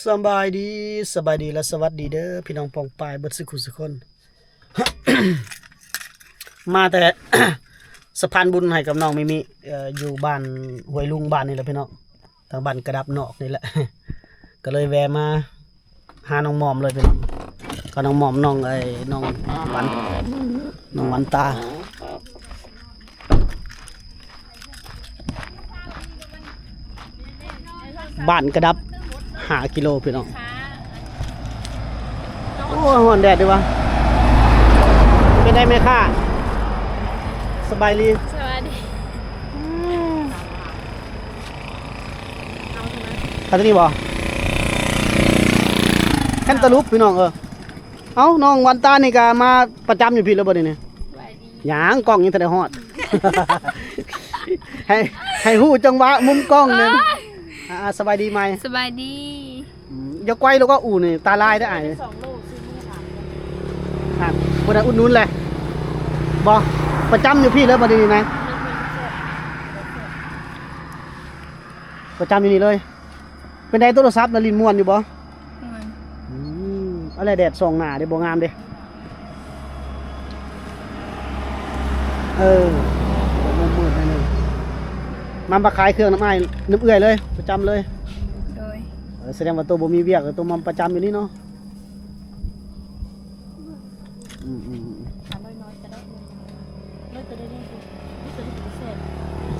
ສະບາຍດີ ສະບາຍດີ ແລະ ສະຫວັດດີເດີ ພີ່ນ້ອງປ້ອງປາຍເບິດສຸຂູສຸຄົນ. ມາແຕ່ ສະພານບຸນໃຫ້ກັບນ້ອງມິມິ ເອີ ຢູ່ບ້ານຫ້ວຍລຸງ ບ້ານນີ້ແຫຼະພີ່ນ້ອງ ທາງບ້ານກະດັບນອກນີ້ແຫຼະ ກໍເລີຍແວ່ມາຫານ້ອງໝອມເລີຍພີ່ນ້ອງ ກັບນ້ອງໝອມ ນ້ອງ ເອີ ນ້ອງຫວັນ ນ້ອງຫວັນຕາ. ບ້ານກະດັບ ຫ້າກິໂລພີ່ນ້ອງ. ໂອ້ຍ ຮ້ອນແດດເດ້ວະ. ເປັນໃດແມ່ຄ້າ? ສະບາຍດີ. ສະບາຍດີ. ອືມ ເອົາໂຕນີ້ບໍ່? ແຄນຕາລູບພີ່ນ້ອງເອີຍ. ເອົ້າ ນ້ອງຫວັນຕານີ້ກະມາປະຈຳຢູ່ພີ້ແລ້ວບໍ່ນີ້? ສະບາຍດີ. ຫຍັງ ກ້ອງຍັງທັນໄດ້ຮອດ ໃຫ້ ໃຫ້ຮູ້ຈັງຫວະມຸມກ້ອງແດ່. ໂອ້ຍ ອ່າ ສະບາຍດີໃໝ່. ສະບາຍດີ. ອືມ ຢ່າໄກແລ້ວກໍອູ່ນີ້ ຕາລາຍເດີອ້າຍ. ສອງໂລ ຊື້ມື້ລະ ອ່າ ບໍ່ໄດ້ອຸດໜູນແຫຼະ. ບໍ່ ປະຈຳຢູ່ພີ້ເລີຍບໍ່ນີ້ນະ? ປະຈຳຢູ່ນີ້ເລີຍ. ເປັນໃດ ໂທລະສັບນະ ຫຼິ້ນມ່ວນຢູ່ບໍ່? ມ່ວນ. ອືມ ອັນແລະແດດສ່ອງໜ້າເດ້ ບໍ່ງາມເດ້. ເອີ ມືດໆ ໜ້ອຍໜຶ່ງ. ມາ ມາຂາຍເຄື່ອງນຳອ້າຍ ນຳເອື້ອຍເລີຍ ປະຈຳເລີຍ. ໂດຍ. ເອີ ສະແດງວ່າໂຕບໍ່ມີວຽກ ໂຕມາປະຈຳຢູ່ນີ້ເນາະ. ອືມໆໆ ເອົານ້ອຍໆ ກໍໄດ້ ນ້ອຍໆ ກໍໄດ້.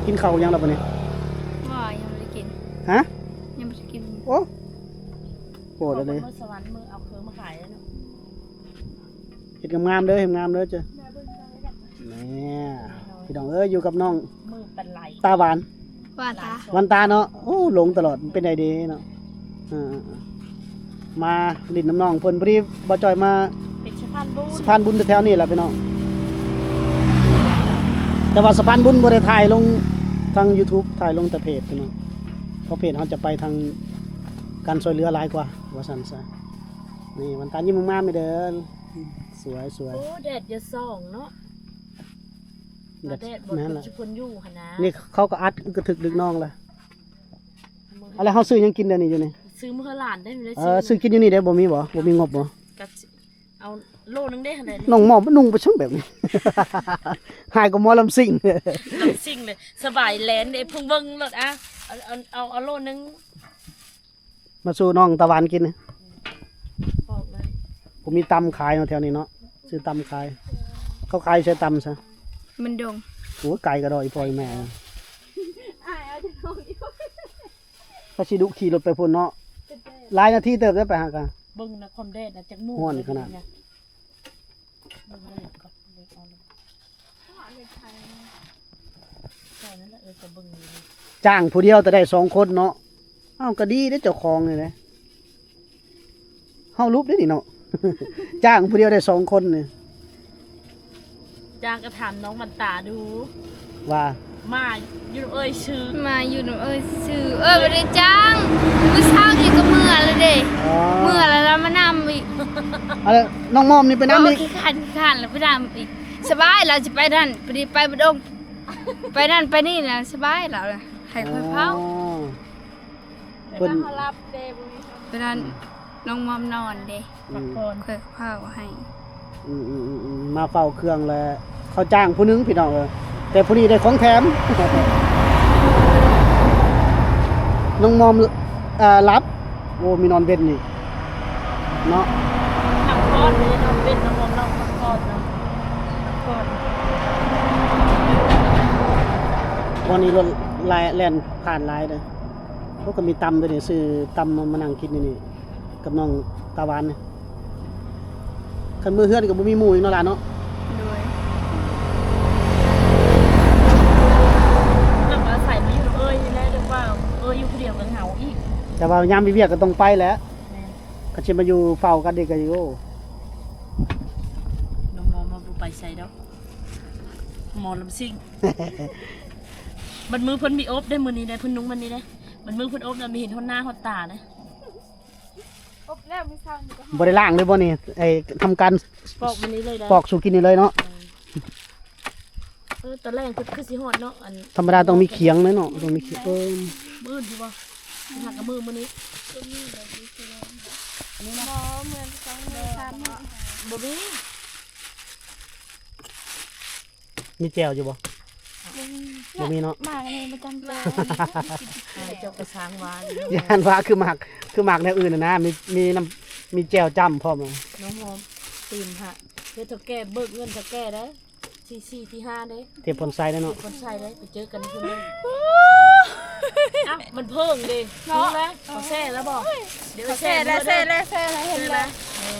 ກິນເຂົ້າຍັງແລ້ວບັດນີ້? ບໍ່ ຍັງບໍ່ໄດ້ກິນ. ຮະ? ຍັງບໍ່ໄດ້ກິນ. ໂອ້ ໂພດເລີຍ. ເອົາເຄື່ອງມາຂາຍເນາະ. ເຮັດງາມໆເດີ ເຮັດງາມເດີເຈົ້າ. ແມ່ນ ພີ່ນ້ອງເອີຍ ຢູ່ກັບນ້ອງ ມືປານໄຫຼ ຕາຫວານ ຫວານຕາ ຫວານຕາເນາະ. ໂອ້ ຫຼົງຕະຫຼອດ ມັນເປັນໃດເດເນາະ. ເອີ ມາຫຼິ້ນນຳນ້ອງເພິ່ນ ພໍດີບ່າວຈ້ອຍມາເປັນສະພານບຸນ ສະພານບຸນແຖວໆນີ້ແຫຼະພີ່ນ້ອງ. ແຕ່ວ່າສະພານບຸນບໍ່ໄດ້ຖ່າຍລົງທາງຢູທູບ ຖ່າຍລົງແຕ່ເພຈພີ່ນ້ອງ ເພາະເພຈເຮົາຈະໄປທາງການຊ່ວຍເຫຼືອຫຼາຍກວ່າ ວ່າຊັ້ນຊະ. ນີ້ ຫວານຕາຍິ້ມງາມໆເດີ. ສວຍໆ. ໂອ້ ແດດຢ່າສ່ອງເນາະ. ແດດ ແດດບໍ່ ແມ່ນລະ ຄືຊິຄົນຢູ່ຫັ້ນນະ. ນີ້ເຂົາກໍອັດກະທຶກດຶກນ້ອງລະ. ອັນລະ ເຮົາຊື້ຫຍັງກິນດຽວນີ້ຢູ່ນີ້? ຊື້ມາໃຫ້ຫຼານໄດ້. ເອີ ຊື້ກິນຢູ່ນີ້ເດ້. ບໍ່ມີບໍ່? ບໍ່ມີງົບບໍ່? ກະເອົາໂລໜຶ່ງເດ້. ນ້ອງໝໍມານຸ່ງໄປຊັ້ນແບບນີ້ ຫາຍກວ່າໝໍລຳຊິງ. ລຳຊິງເລີຍ ສະບາຍແລນເດ້. ເພິ່ນເບິ່ງໂລດ. ອະ ເອົາ ເອົາ ເອົາ ເອົາໂລໜຶ່ງ. ມາສູ່ນ້ອງຕາຫວານກິນ. ບໍ່ມີຕຳຂາຍເນາະແຖວນີ້ເນາະ. ຊື້ຕຳຂາຍ. ເຂົາຂາຍໃສຕຳຊະ? ມັນດົງ. ໂອ້ຍ ໄກກະດອກ ອີ່ພໍ່ອີ່ແມ່. ອ້າຍເອົາແຕ່ນ້ອງຢູ່. ກໍຊິດຸຂີ່ລົດໄປພຸ້ນເນາະ. ຫຼາຍນາທີເຕີບໄດ້ໄປຫາກະ. ເບິ່ງນະ ຄວາມແດດນະ ຈັກໂມງ. ຮ້ອນຂະໜາດ. ຈ້າງຜູ້ດຽວແຕ່ໄດ້ສອງຄົນເນາະ. ເອົ້າ ກໍດີເດ້ ເຈົ້າຂອງນີ້ເດ້. ເຮົາຫຼຸບເດ້ນີ້ເນາະ ຈ້າງຜູ້ດຽວໄດ້ສອງຄົນນີ້. ຈ້າງກໍຖາມນ້ອງຫວັນຕາດູວ່າ ມາຢູ່ນຳເອື້ອຍຊື່ ມາຢູ່ນຳເອື້ອຍຊື່. ເອີ ບໍ່ໄດ້ຈ້າງ. ມື້ເຊົ້ານີ້ກໍເມືອແລ້ວເດ້. ອໍ ເມືອແລ້ວ ລະມານຳອີກ. ອັນ ນ້ອງໝອມນີ້ໄປນຳອີກ. ຂີ້ຄ້ານ ຂີ້ຄ້ານ ລະໄປນຳອີກ. ສະບາຍ ລະຊິໄປນັ້ນ ພໍດີໄປບໍ່ດົງ ໄປນັ້ນໄປນີ້ນະ ສະບາຍ ລະໃຫ້ຂ້ອຍເຝົ້າ. ອໍ ເພິ່ນ ເວລາເຮົາຫຼັບເດ້ ບໍ່ມີ ເວລາ ອືມ ນ້ອງມອມນອນເດ້ ອືມ ຂ້ອຍເຝົ້າໃຫ້. ອືມໆໆໆ ມາເຝົ້າເຄື່ອງແລ້ວ ເຂົາຈ້າງຜູ້ໜຶ່ງພີ່ນ້ອງເອີຍ ແຕ່ຜູ້ນີ້ໄດ້ຂອງແຖມ. ນ້ອງມອມ ເອີ ຫຼັບ. ໂອ້ ມີນອນເວັນອີກເນາະ ພັກຜ່ອນເດ້ ນອນເວັນ ນ້ອງມອມ ນອນພັກຜ່ອນເນາະ ພັກຜ່ອນ. ບ່ອນນີ້ລົດຫຼາຍ ແລ່ນຜ່ານຫຼາຍເດີ. ໂອ້ ກໍມີຕຳໂຕນີ້ ຊື້ຕຳມາ ມານັ່ງກິນຢູ່ນີ້ກັບນ້ອງຕາຫວານນີ້. ຄັນເມືອເຮືອນກໍບໍ່ມີໝູ່ອີກເນາະຫຼານເນາະ. ໂດຍ ແລ້ວກໍອາໄສມາຢູ່ນຳເອື້ອຍນີ້ແຫຼະ ແຕ່ວ່າເອື້ອຍຢູ່ຜູ້ດຽວກໍເຫງົາອີກ. ແຕ່ວ່າຍາມມີວຽກກໍຕ້ອງໄປແຫຼະ. ແມ່ນ ຄັນຊິມາຢູ່ເຝົ້າກັນນີ້ກໍຢູ່. ນ້ອງມອມວ່າບໍ່ໄປໃສດອກ ໝໍລຳຊິງ. ບັດມື້ເພິ່ນມີອົບເດ້ ມື້ນີ້ໄດ້ ເພິ່ນນຸ່ງມື້ນີ້ເດ້. ບັດມື້ເພິ່ນອົບນະ ມີເຫັນຮອດໜ້າຮອດຕາເດ້. ອົບແລ້ວມື້ເຊົ້ານີ້ກໍ ບໍ່ໄດ້ລ້າງເລີຍບໍ່ນີ້? ໄອ້ ທຳການປອກມື້ນີ້ເລີຍນະ ປອກສູ່ກິນນີ້ເລີຍເນາະ. ເອີ ຕອນແລງຄື ຄືຊິຮອດເນາະ. ອັນ ທຳມະດາຕ້ອງມີຂຽງເນາະ ຕ້ອງມີຂຽງ. ເອີ ມື້ອື່ນຊິບໍ່? ຫາກະມື້ ມື້ນີ້. ບໍ່ມີແບບຢູ່ທີ່ນີ້. ອັນນີ້ນະ ບໍ່ເໝືອນສອງມື້ສາມມື້ ບໍ່ມີ. ມີແຈ່ວຢູ່ບໍ່? ບໍ່ມີ ບໍ່ມີເນາະ ໝາກອັນນີ້ປະຈຳແຈ່ວ. ເຈົ້າກໍສ້າງວ່າຢູ່ ຢ້ານວ່າຄືໝາກ ຄືໝາກແນວອື່ນນະ ມີ ມີນ້ຳ ມີແຈ່ວຈ້ຳພ້ອມ. ນ້ອງຫອມຕື່ມຫະ ເຮັດເຖົ້າແກ່ ເບີກເງິນເຖົ້າແກ່ໄດ້ ທີສີ່ ທີຫ້າເດ້ ເທບພອນໄຊເດ້ເນາະ ເທບພອນໄຊເດ້ ໄປເຈີກັນພຸ້ນເດີ. ອ້າວ ມັນເພິ່ງເດ້ ເນາະ ຮູ້ແລ້ວ ເຂົາແຊ່ແລ້ວບໍ່? ດຽວ ເຂົາແຊ່ແລ້ວ ແຊ່ແລ້ວ ແຊ່ແລ້ວ ເຫັນແລ້ວ. ເອີ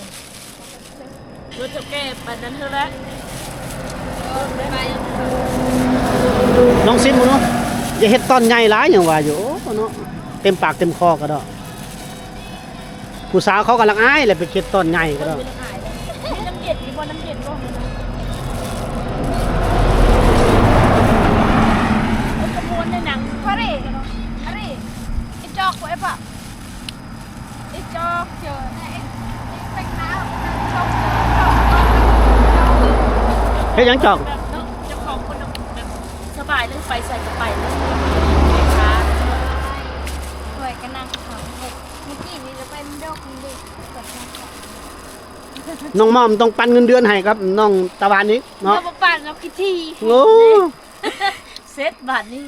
ເພິ່ນເຖົ້າແກ່ປານນັ້ນເທື່ອລະ. ລອງຊິມເບິ່ງເນາະ ຢ່າເຮັດຕອນໃຫຍ່ຫຼາຍ ຫຍັງວ່າຢູ່ ໂອ້ເນາະ ເຕັມປາກເຕັມຄໍກະດອກ. ຜູ້ສາວເຂົາກຳລັງອາຍແຫຼະ ໄປເຮັດຕອນໃຫຍ່ກະດອກ. ມີນ້ຳເຢັນຢູ່ບໍ່? ນ້ຳເຢັນບໍ່? ເອີ ກະມ່ວນໃນໜັງ. ອາເຣ ອາເຣ ອີຈອກ ເອປະ. ເຮັດຫຍັງຈອກ? ເຈົ້າຂອງຄົນແບບສະບາຍເລີຍ ໄປໃສກະໄປເລີຍ. ຂ້ອຍກະນັ່ງເຂົາເມື່ອກີ້ນີ້ລະໄປມັນດອກນີ້ເດ້. ນ້ອງມອມຕ້ອງປັນເງິນເດືອນໃຫ້ກັບນ້ອງຕາຫວານອີກເນາະ. ບໍ່ປັນເນາະ ຂີ້ຖີ່. ໂອ້ ເສັດບາດນີ້.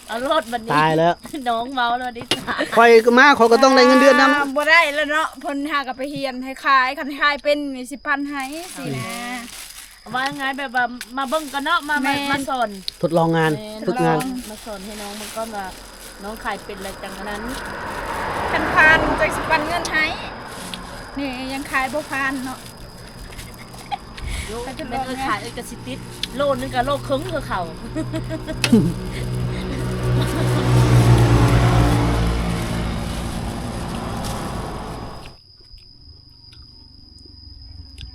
ເອົາໂລດບັດນີ້ ຕາຍແລ້ວ ນ້ອງເວົ້າແລ້ວເດ້. ຂ້ອຍມາ ຂ້ອຍກໍຕ້ອງໄດ້ເງິນເດືອນນຳ. ອ່າ ບໍ່ໄດ້ແລ້ວເນາະ ເພິ່ນຫາກໍໄປຮຽນໃຫ້ຂາຍ ຄັນຂາຍເປັນນີ້ຊິປັນໃຫ້ຊີ້ນະ. ເວົ້າງ່າຍແບບວ່າມາເບິ່ງກ່ອນເນາະ ມາ ມາ ແມ່ນ ມາສອນ ທົດລອງງານ ແມ່ນ ຝຶກງານ ມາສອນໃຫ້ນ້ອງເບິ່ງກ່ອນວ່ານ້ອງຂາຍເປັນແລ້ວຈັ່ງອັນນັ້ນ ຄັນຜ່ານຈັ່ງຊິປັນເງິນໃຫ້. ນີ້ຍັງຂາຍບໍ່ຜ່ານເນາະ. ໂລ ແມ່ນເອີຍ ຂາຍເອີຍກະຊິຕິດ ໂລໜຶ່ງກະໂລເຄິ່ງຄືເຂົາ.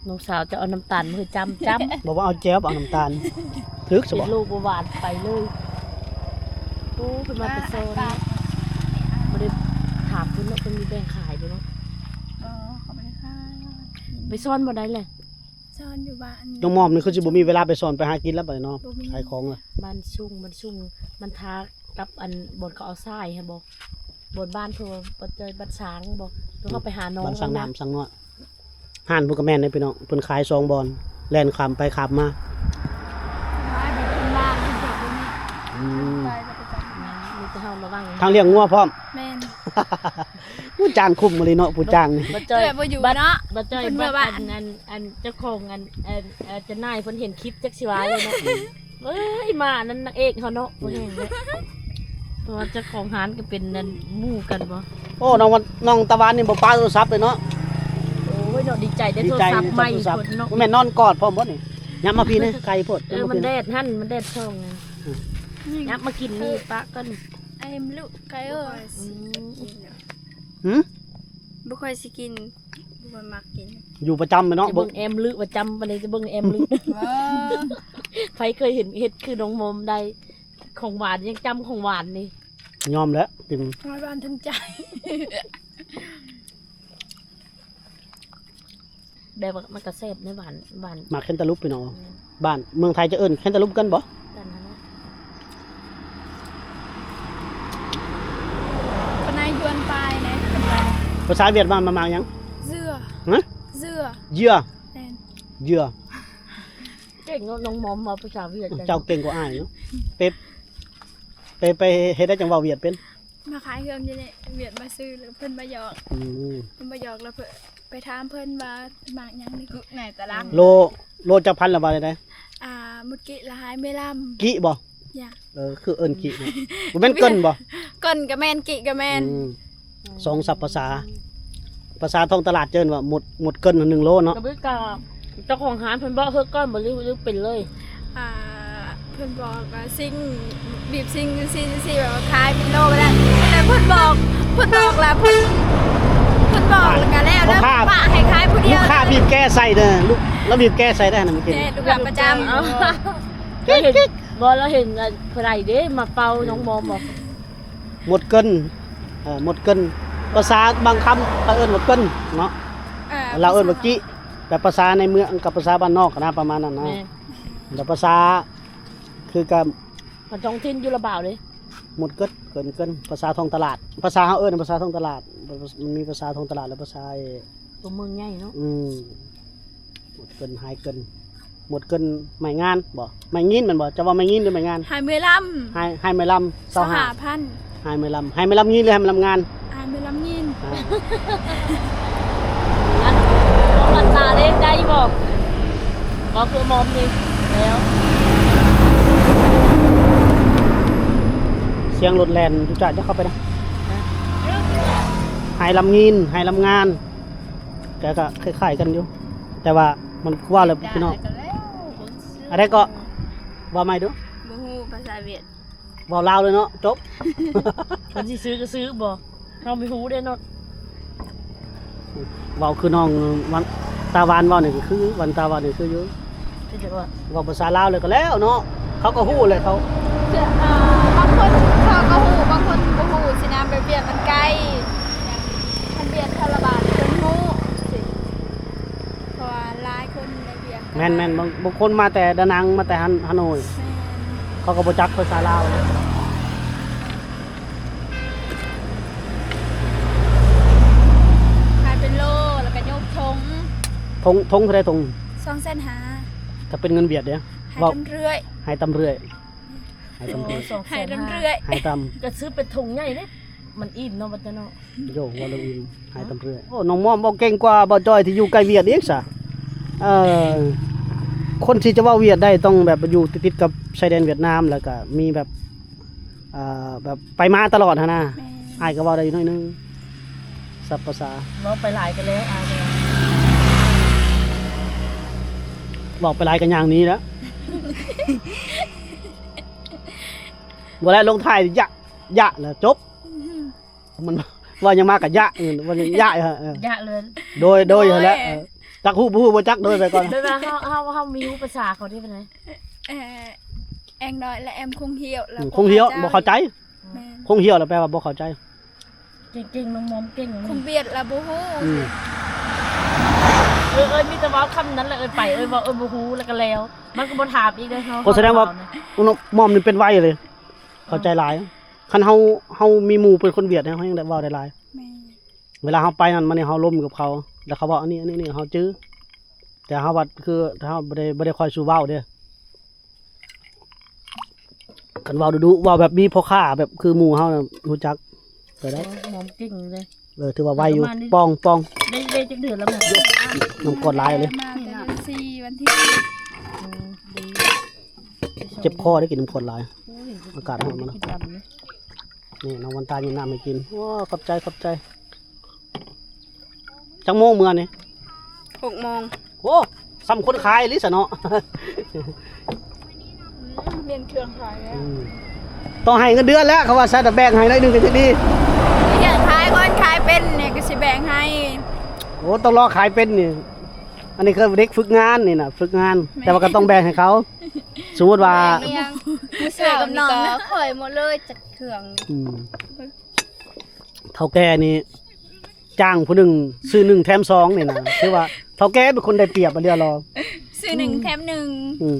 ນ້ອງສາວຈະເອົານ້ຳຕານມາໃຫ້ຈ້ຳໆ. ບອກວ່າເອົາແຈ່ວ ເອົານ້ຳຕານ ຖືກຊະບໍ່? ເຮັດໂລບໍ່ຫວານໄປເລີຍ. ໂອ້ ເພິ່ນມາແຕ່ສອນ ບໍ່ໄດ້ຖາມເພິ່ນເນາະ ເພິ່ນມີແບ່ງຂາຍບໍ່ເນາະ? ບໍ່ ເຂົາບໍ່ໄດ້ຂາຍ. ໄປສອນບໍ່ໄດ້ແຫຼະ. ສອນຢູ່ບ້ານ. ນ້ອງມອມນີ້ຄືຊິບໍ່ມີເວລາໄປສອນ ໄປຫາກິນແລ້ວບາດນີ້ເນາະ. ບໍ່ມີ ຂາຍຂອງລະ ບ້ານສູງ ບ້ານສູງ ມັນທາກັບອັນບ່ອນເຂົາເອົາຊາຍຫັ້ນບໍ່ ບ່ອນບ້ານເພິ່ນວ່າ ບ້ານເຈີ ບ້ານຊ້າງບໍ່ ແລ້ວເຮົາໄປຫານ້ອງ ບ້ານຊ້າງນ້ຳ ຊ້າງນ້ອຍ. ຮ້ານພຸ້ນກະແມ່ນເດ້ພີ່ນ້ອງ ເພິ່ນຂາຍສອງບ່ອນ ແລ່ນຂ້າມໄປຂ້າມມາ. ອືມ ມີແຕ່ເຮົາລະວັງ ທາງລ້ຽງງົວພ້ອມ. ແມ່ນ ຜູ້ຈ້າງຄຸ້ມອີ່ຫຼີເນາະ ຜູ້ຈ້າງນີ້. ບໍ່ເຈີ ບໍ່ຢູ່ເນາະ ບໍ່ເຈີ ເພິ່ນວ່າ ອັນ ອັນ ອັນເຈົ້າຂອງ ອັນ ອັນ ອັນເຈົ້ານາຍເພິ່ນເຫັນຄລິບຈັກຊິວ່າເລີຍເນາະ. ເອີຍ ມາອັນນັ້ນນາງເອກເຮົາເນາະ ບໍ່ແຮງເດ້ ເພາະວ່າເຈົ້າຂອງຮ້ານກະເປັນອັນໝູ່ກັນບໍ່. ໂອ້ ນ້ອງ ນ້ອງຕາຫວານນີ້ບໍ່ປະໂທລະສັບເລີຍເນາະ. ໂອ້ຍເນາະ ດີໃຈໄດ້ໂທລະສັບໃໝ່ພຸ້ນເນາະ. ບໍ່ແມ່ນນອນກອດພ້ອມບໍ່ນີ້? ຫຍັບມາພີ້ແດ່ ໄກໂພດ. ເອີ ມັນແດດຫັ້ນ ມັນແດດສ່ອງ. ຫຍັບມາກິນນີ້ປະກ່ອນ. ໄອ້ມະລຸ ໄກເອີຍ. ຫືມ ບໍ່ຄ່ອຍຊິກິນ ບໍ່ຄ່ອຍມັກກິນ ຢູ່ປະຈຳແມ່ນເນາະ. ເບິ່ງແອມລຶປະຈຳ ປານໃດຈະເບິ່ງແອມລຶ. ເອີ ໃຜເຄີຍເຫັນເຮັດຄືນ້ອງມອມໄດ້ ຂອງຫວານຍັງຈຳຂອງຫວານນີ້. ຍອມແລ້ວກິນ ຫວານທັນໃຈ. ແບບວ່າມັນກະແຊບໃນບ້ານ ບ້ານ ໝາກແຄນຕາລູບພີ່ນ້ອງ. ແມ່ນ ບ້ານເມືອງໄທຈະເອີ້ນແຄນຕາລູບຄືກັນບໍ່? ກັນຫັ້ນແຫຼະ. ປານໃດຍວນປາຍແດ່. ພາສາຫວຽດນາມວ່າໝາກຫຍັງ? ເຍື່ອ. ຮະ? ເຍື່ອ ເຍື່ອ. ແມ່ນ ເຍື່ອ. ເກັ່ງເນາະ ນ້ອງມອມເວົ້າພາສາຫວຽດ. ເຈົ້າເກັ່ງກວ່າອ້າຍເນາະ. ໄປ ໄປ ໄປເຮັດໄດ້ຈັ່ງເວົ້າຫວຽດເປັນ. ມາຂາຍເຄື່ອງຢູ່ນີ້ ຫວຽດມາຊື້ ແລ້ວເພິ່ນມາຫຍອກ. ອືມ ເພິ່ນມາຫຍອກ ແລ້ວເພິ່ນ ໄປຖາມເພິ່ນວ່າໝາກຫຍັງນີ້ ກຸໃນຕະລາງ. ໂລ ໂລຈັກພັນລະ ວ່າແນວໃດ? ອ່າ ໝົດກິລະຫາຍເມລຳ ກິບໍ່? ຢາ ເອີ ຄືເອີ້ນກິເນາະ. ບໍ່ແມ່ນເກີນບໍ່? ເກີນກະແມ່ນ ກິກະແມ່ນ. ອືມ ສອງສັບພາສາ. ພາສາທ້ອງຕະຫຼາດເອີ້ນວ່າໝົດ ໝົດເກີນໜຶ່ງໂລເນາະ. ກະເບິດກະ ເຈົ້າຂອງຮ້ານເພິ່ນບອກເຮີກກ່ອນບໍ່ ຫຼື ຫຼືເປັນເລີຍ? ອ່າ ເພິ່ນບອກວ່າຊິງ ບີບຊິງຊີ້ໆ ແບບວ່າຂາຍເປັນໂລໄປແລ້ວ. ແຕ່ເພິ່ນບອກ ເພິ່ນບອກລະ ເພິ່ນ ເພິ່ນບອກລະກະແລ້ວ ລູກຄ້າ ແລ້ວປະໃຫ້ຂາຍຜູ້ດຽວ. ລູກຄ້າບີບແກໃສ່ເດີ ລູກ ລາວບີບແກໃສ່ໄດ້ຫັ້ນນະ ເມື່ອກີ້. ແມ່ນ ລູກຄ້າປະຈຳ. ເອີ ເຫັນ ບໍ່ ລາວເຫັນອັນຜູ້ໃດເດ້ມາເປົ່ານ້ອງມອມບໍ? ໝົດເກີນ ເອີ ໝົດເກີນ ພາສາບາງຄຳເຂົາເອີ້ນໝົດເກີນເນາະ. ເອີ ລາວເອີ້ນວ່າກິ ແບບພາສາໃນເມືອງກັບພາສາບ້ານນອກຫັ້ນນະ ປະມານນັ້ນນະ. ແມ່ນ ແລ້ວພາສາຄືກັນ ມັນທ້ອງຖິ່ນຢູ່ລະບາວເດ້. ໝົດເກີນ ເກີນ ເກີນ ພາສາທ້ອງຕະຫຼາດ ພາສາເຮົາເອີ້ນພາສາທ້ອງຕະຫຼາດ. ມັນມີພາສາທ້ອງຕະຫຼາດ ແລະ ພາສາ ຕົວເມືອງໃຫຍ່ເນາະ. ອືມ ໝົດເກີນ ຫາຍເກີນ ໝົດເກີນ ໄມ້ງານບໍ່ ໄມ້ງິນແມ່ນບໍ່? ເຈົ້າວ່າໄມ້ງິນ ຫຼື ໄມ້ງານ? ຫາຍເມື່ອຍລຳ ຫາຍ ຫາຍເມື່ອຍລຳ ຊາວຫ້າ ຊາວຫ້າພັນ ຫາຍເມື່ອຍລຳ ຫາຍເມື່ອຍລຳຍິນ ຫຼື ຫາຍເມື່ອຍລຳງານ? ຫາຍເມື່ອຍລຳຍິນ. ອ່າ ອັນ ພວກພາສາເດ້ ໄດ້ບໍ່? ເວົ້າຄືໝອມນີ້ແລ້ວ ສຽງລົດແລ່ນຈຸຈາດ ຢ່າເຂົ້າໄປນະ. ຫາຍລຳຍິນ ຫາຍລຳງານ ກໍ ກໍຄ້າຍໆກັນຢູ່ ແຕ່ວ່າມັນຄືວ່າແຫຼະພີ່ນ້ອງ. ອັນໃດກໍ ເວົ້າໃໝ່ດູ. ບໍ່ຮູ້ພາສາຫວຽດ. ເວົ້າລາວເລີຍເນາະ ຈົບ. ເພິ່ນຊິຊື້ກໍຊື້ບໍ່ ເຮົາບໍ່ຮູ້ເດ້ເນາະ. ເວົ້າຄືນ້ອງວັນຕາຫວານເວົ້ານີ້ກໍຄື ວັນຕາຫວານນີ້ຄືຢູ່ ຄືຈະວ່າ ເວົ້າພາສາລາວແລ້ວກໍແລ້ວເນາະ ເຂົາກໍຮູ້ແຫຼະເຂົາ. ເອີ ບາງຄົນເຂົາກໍຮູ້ ບາງຄົນບໍ່ຮູ້ຊີ້ນະ ແບບວຽກມັນໄກ ຄັນວຽກທາລະບານເພິ່ນຮູ້ ເພາະວ່າຫຼາຍຄົນໃນວຽກ. ແມ່ນໆ ບາງ ບາງຄົນມາແຕ່ດານັງ ມາແຕ່ຮາ ຮາໂນ້ຍ ແມ່ນ ເຂົາກໍບໍ່ຈັກພາສາລາວ. ຂາຍເປັນໂລ ແລ້ວກໍຍົກຖົງ. ຖົງ ຖົງເທົ່າໃດຖົງ? ສອງແສນຫ້າ. ຖ້າເປັນເງິນຫວຽດເດ້? ໃຫ້ຕຳເລື້ອຍ ໃຫ້ຕຳເລື້ອຍ ໃຫ້ຕຳເລື້ອຍ ໂອ້ ສອງແສນຫ້າ ໃຫ້ຕຳເລື້ອຍ ໃຫ້ຕຳ ກໍຊື້ເປັນຖົງໃຫຍ່ເດ້ ມັນອີ່ມເນາະ ບັດເນາະ. ໂຢ ເວົ້າເລື່ອງອື່ນ ຫາຍຕຳເລື້ອຍ. ໂອ້ ນ້ອງມອມເວົ້າເກັ່ງກວ່າບ່າວຈ້ອຍທີ່ຢູ່ໃກ້ຫວຽດອີກຊະ. ເອີ ຄົນທີ່ຈະເວົ້າຫວຽດໄດ້ຕ້ອງແບບຢູ່ຕິດໆກັບຊາຍແດນຫວຽດນາມ ແລ້ວກະມີແບບ ເອີ ແບບໄປມາຕະຫຼອດຫັ້ນນະ. ແມ່ນ ອ້າຍກໍເວົ້າໄດ້ຢູ່ໜ້ອຍໜຶ່ງ ສັບພາສາ. ເວົ້າໄປຫຼາຍກໍແລ້ວ ອ້າຍກໍ ເວົ້າໄປຫຼາຍກໍຍ່າງໜີແລ້ວ. ບໍ່ແລ້ວ ລົງທ້າຍ ຍະ ຍະ ແລ້ວຈົບ. ມັນເວົ້າຫຍັງມາກະຍະ ເອີ ເວົ້າຫຍັງຍະ ເອີ ຍະເລີຍ ໂດຍ ໂດຍ ໂດຍຫັ້ນແຫຼະ. ເອີ ຈັກຮູ້ບໍ່ຮູ້ ບໍ່ຈັກ ໂດຍໄປກ່ອນ. ແບບວ່າເຮົາ ເຮົາ ເຮົາມີຮູ້ພາສາເຂົາເດ້ປານໃດ? ເອີ ແອງນ້ອຍ ແລະ ແອມຄົງຮຽວ ແລ້ວ ອືມ ຄົງຮຽວ ບໍ່ເຂົ້າໃຈ. ແມ່ນ ຄົງຮຽວ ແລ້ວແປວ່າບໍ່ເຂົ້າໃຈ. ເກັ່ງໆ ນ້ອງມອມເກັ່ງ ຄົງຫວຽດ ແລ້ວບໍ່ຮູ້. ອືມ ເອີ ເອີ ມີແຕ່ເວົ້າຄຳນັ້ນແຫຼະ ເອີ ໄປ ເອີ ເວົ້າ ເອີ ບໍ່ຮູ້ ແລ້ວກໍແລ້ວ ມັນກໍບໍ່ຖາມອີກເດ້ເນາະ. ກໍສະແດງວ່າ ນ້ອງມອມນີ້ເປັນໄວເລີຍ ເຂົ້າໃຈຫຼາຍ. ຄັນເຮົາ ເຮົາມີໝູ່ເປັນຄົນຫວຽດ ເຮົາຍັງໄດ້ເວົ້າໄດ້ຫຼາຍ. ແມ່ນ ເວລາເຮົາໄປນັ້ນມານີ້ ເຮົາລົມກັບເຂົາ ແລ້ວເຂົາເວົ້າອັນນີ້ ອັນນີ້ ນີ້ ເຮົາຈື່ ແຕ່ເຮົາບັດຄືເຮົາບໍ່ໄດ້ ບໍ່ໄດ້ຄ່ອຍສູ່ເວົ້າເດ້. ຄັນເວົ້າດຸໆ ເວົ້າແບບມີພໍ່ຄ້າ ແບບຄືໝູ່ເຮົານະ ຮູ້ຈັກໄປໄດ້. ໂອ້ ມອມເກັ່ງເລີຍ. ເອີ ຖືວ່າໄວຢູ່ ປອງ ປອງ ໄດ້ ໄດ້ຈັກເດືອນແລ້ວແມ່? ນ້ຳກອດຫຼາຍເລີຍ ມາແຕ່ເດືອນສີ່ ວັນທີ ອືມ ດີ ເຈັບຄໍໄດ້ກິນນ້ຳກອດຫຼາຍ. ໂອ້ຍ ອາກາດຮ້ອນມາແລ້ວ ກິນດຳເລີຍ. ນີ້ນ້ອງວັນຕາຍິນນ້ຳໃຫ້ກິນ. ໂອ້ ຂອບໃຈ ຂອບໃຈ. ຈັກໂມງເມືອນີ້? ຫົກໂມງ. ໂອ້ ສ່ຳຄົນຂາຍອີ່ຫຼີຊະເນາະ. ອືມ ແມ່ນເຄື່ອງຂາຍແລ້ວ. ອືມ ຕ້ອງໃຫ້ເງິນເດືອນແລ້ວ ເຂົາວ່າຊັ້ນ ແບ່ງໃຫ້ໜ້ອຍໜຶ່ງກໍຍັງດີ. ເຮັດຂາຍກ່ອນ ຂາຍເປັນນີ້ກໍຊິແບ່ງໃຫ້. ໂອ້ ຕ້ອງລໍຂາຍເປັນນີ້. ອັນນີ້ຄືເດັກຝຶກງານນີ້ນະ ຝຶກງານ. ແມ່ນ ແຕ່ວ່າກໍຕ້ອງແບ່ງໃຫ້ເຂົາ. ສົມມຸດວ່າ ແບ່ງຫຍັງ? ມື້ເຊົ້ານີ້ກໍຂ້ອຍໝົດເລີຍຈັກເຄື່ອງ. ອືມ ເຖົ້າແກ່ນີ້ຈ້າງຜູ້ໜຶ່ງຊື້ໜຶ່ງແຖມສອງນີ້ນະ ຖືວ່າເຖົ້າແກ່ເປັນຄົນໄດ້ປຽບອັນດຽວລະ ຊື້ໜຶ່ງແຖມໜຶ່ງ. ອືມ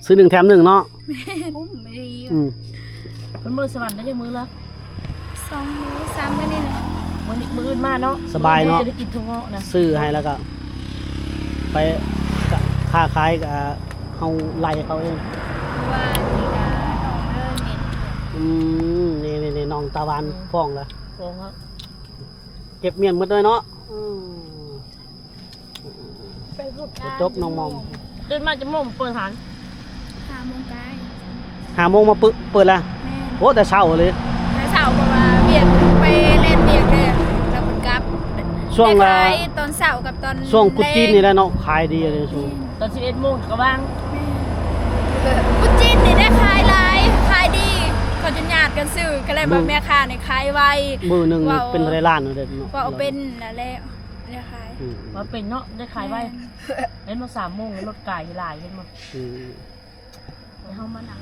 ຊື້ໜຶ່ງແຖມໜຶ່ງເນາະ. ຄຸ້ມດີ. ອືມ ເພິ່ນມື້ສະຫວັນໄດ້ຈັກມື້ລະ? ສອງມື້ ສາມມື້ນີ້ແຫຼະ. ມື້ນີ້ ມື້ອື່ນມາເນາະ ສະບາຍເນາະ ຈະໄດ້ກິນຖົງເງາະນະ. ຊື້ໃຫ້ແລ້ວກໍໄປຄ້າຂາຍ ກໍເຮົາໄລ່ເຂົາເອງ. ວ່ານີ້ນະ ນ້ອງເລີຍເຫັນ. ອືມ ນີ້ໆໆ ນ້ອງຕາຫວານ ອືມ ຟ້ອງລະ ຟ້ອງລະ. ເກັບມ້ຽນໝົດເລີຍເນາະ. ອືມ ໄປພຸດ ຈົບນ້ອງມອມ. ຕື່ນມາຈັກໂມງເປີດຮ້ານ? ຫ້າໂມງປາຍ. ຫ້າໂມງມາປຶ ເປີດລະ? ແມ່ນ. ໂອ້ ແຕ່ເຊົ້າເລີຍ. ແຕ່ເຊົ້າ ເພາະວ່າວຽກ ໄປແລ່ນວຽກເດ້ ແລ້ວເພິ່ນກັບ. ຊ່ວງ ແມ່ຂາຍຕອນເຊົ້າກັບຕອນ ຊ່ວງກຸດຈີນນີ້ແຫຼະເນາະ ຂາຍດີເລີຍ. ແມ່ນ. ຕອນສິບເອັດໂມງກໍວ່າງ. ແມ່ນ. ກຸດຈີນນີ້ໄດ້ຂາຍຫຼາຍ ຂາຍດີ ເຂົາຈະຍາດກັນຊື້ ກໍເລີຍວ່າແມ່ຄ້ານີ້ຂາຍໄວ. ມື້ໜຶ່ງເປັນເທົ່າໃດລ້ານເດ້ເນາະ ເວົ້າເປັນລະແລ້ວ. ໄດ້ຂາຍ. ອືມ ວ່າເປັນເນາະ ໄດ້ຂາຍໄວ. ແມ່ນ. ເຫັນບໍ່ ສາມໂມງລົດກາຍຫຼາຍ ເຫັນບໍ່? ອືມ ເຮົາມານັ່ງ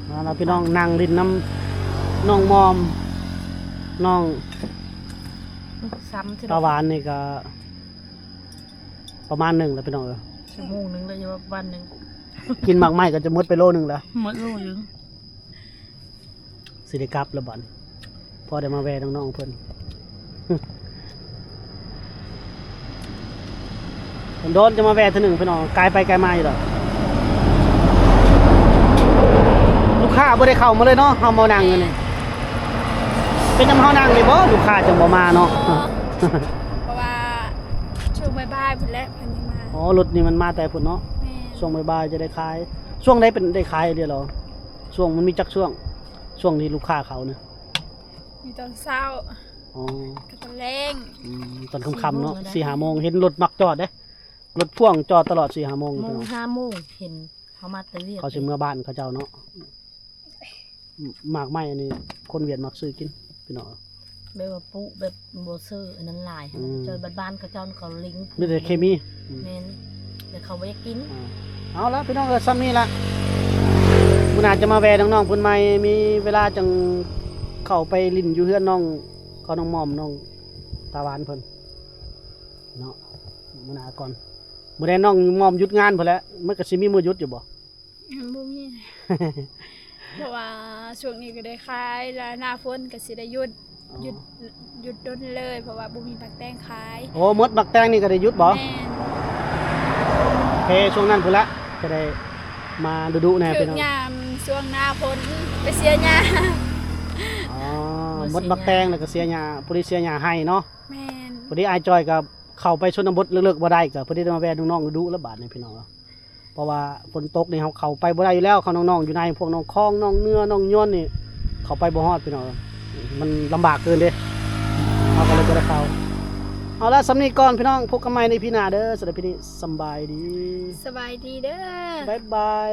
ມາລະພີ່ນ້ອງ ນັ່ງຫຼິ້ນນຳນ້ອງມອມ ນ້ອງ ຊ້ຳ ຕາຫວານນີ້ກໍປະມານໜຶ່ງລະພີ່ນ້ອງເອີຍ. ຊົ່ວໂມງໜຶ່ງລະ ຢ່າວ່າປະມານໜຶ່ງ ກິນໝາກໄມ້ກໍຈະໝົດໄປໂລໜຶ່ງລະ. ໝົດໂລໜຶ່ງ. ຊິໄດ້ກັບລະບັດ ພໍໄດ້ມາແວ່ນ້ອງໆເພິ່ນ. ໂດນໆ ຈະມາແວ່ເທື່ອໜຶ່ງ ພີ່ນ້ອງ ກາຍໄປກາຍມາຢູ່ດອກ. ລູກຄ້າບໍ່ໄດ້ເຂົ້າມາເລີຍເນາະ ເຮົາມານັ່ງຢູ່ນີ້. ເປັນນຳເຮົານັ່ງນີ້ບໍ່ ລູກຄ້າຈັ່ງບໍ່ມາເນາະ? ເພາະວ່າຊ່ວງບ່າຍໆ ພຸ້ນແຫຼະເພິ່ນຍັງມາ. ອໍ ລົດນີ້ມັນມາແຕ່ພຸ້ນເນາະ. ແມ່ນ. ຊ່ວງບ່າຍໆ ຈະໄດ້ຂາຍ. ຊ່ວງໃດເປັນໄດ້ຂາຍເດລະ? ຊ່ວງມັນມີຈັກຊ່ວງ? ຊ່ວງທີ່ລູກຄ້າເຂົ້ານະ? ມີຕອນເຊົ້າ ອໍ ກັບຕອນແລງ. ອືມ ຕອນຄ່ຳໆ ເນາະ ສີ່ໂມງ ສີ່ຫ້າໂມງ ເຫັນລົດມັກຈອດເດ້ ລົດພ່ວງຈອດຕະຫຼອດ ສີ່ຫ້າໂມງ ໂມງ ພີ່ນ້ອງ ຫ້າໂມງ ເຫັນເຂົາມາແຕ່ວຽກ ເຂົາຊິເມືອບ້ານເຂົາເຈົ້າເນາະ. ໝາກໄມ້ອັນນີ້ຄົນຫວຽດມັກຊື້ກິນ ພີ່ນ້ອງ ແບບວ່າປູກແບບບໍ່ຊື້ອັນນັ້ນຫຼາຍ. ອືມ ເຈົ້າ ບ້ານໆ ເຂົາເຈົ້າ ເຂົາເລັງ ມີແຕ່ເຄມີ. ອືມ ແມ່ນ ແຕ່ເຂົາບໍ່ຢາກກິນ. ອ່າ ເອົາລະ ພີ່ນ້ອງເອີຍ ຊ່ຳນີ້ລະ ມື້ໜ້າຈະມາແວ່ນ້ອງໆ ເພິ່ນໃໝ່ ມີເວລາຈັ່ງເຂົ້າໄປຫຼິ້ນຢູ່ເຮືອນນ້ອງ ເຂົາ ນ້ອງໝອມ ນ້ອງຕາຫວານເພິ່ນເນາະ. ມື້ໜ້າກ່ອນ ມື້ໃດນ້ອງໝອມຢຸດງານພຸ້ນແຫຼະ ມັນກໍຊິມີມື້ຢຸດຢູ່ບໍ່? ອືມ ບໍ່ມີ ເພາະວ່າຊ່ວງນີ້ກໍໄດ້ຂາຍ ແລ້ວໜ້າຝົນກໍຊິໄດ້ຢຸດ. ອໍ ຢຸດ ຢຸດດົນເລີຍ ເພາະວ່າບໍ່ມີໝາກແຕງຂາຍ. ໂອ້ ໝົດໝາກແຕງນີ້ກໍໄດ້ຢຸດບໍ່? ແມ່ນ. ໂອເຄ ຊ່ວງນັ້ນພຸ້ນລະ ຈະໄດ້ມາດຸໆ ແດ່ ຖືກ ພີ່ນ້ອງ ຍາມຊ່ວງໜ້າຝົນໄປເສຍຫຍ້າ. ອໍ ໝົດໝາກແຕງແລ້ວກໍເສຍຫຍ້າ ພໍດີເສຍຫຍ້າໄຮ່ເນາະ. ແມ່ນ. ພໍດີອ້າຍຈ້ອຍກໍເຂົ້າໄປຊົນນະບົດເລິກໆ ບໍ່ໄດ້ ກໍພໍດີໄດ້ມາແວ່ນ້ອງໆ ດຸໆ ລະບາດນີ້ ພີ່ນ້ອງ. ເພາະວ່າຝົນຕົກນີ້ເຮົາເຂົ້າໄປບໍ່ໄດ້ຢູ່ແລ້ວ ເຂົານ້ອງໆ ຢູ່ໃນພວກໜອງຄອງ ໜອງເນືອ ໜອງຍວນນີ້ ເຂົ້າໄປບໍ່ຮອດ ພີ່ນ້ອງ ມັນລຳບາກເກີນເດ້ ເຮົາກໍເລີຍບໍ່ໄດ້ເຂົ້າ. ເອົາລະ ສ່ຳນີ້ກ່ອນ ພີ່ນ້ອງ ພົບກັນໃໝ່ໃນ ອີ ພີ ໜ້າເດີ. ສຳລັບ ອີ ພີ ນີ້ ສຳບາຍດີ ສະບາຍດີເດີ ບາຍບາຍ.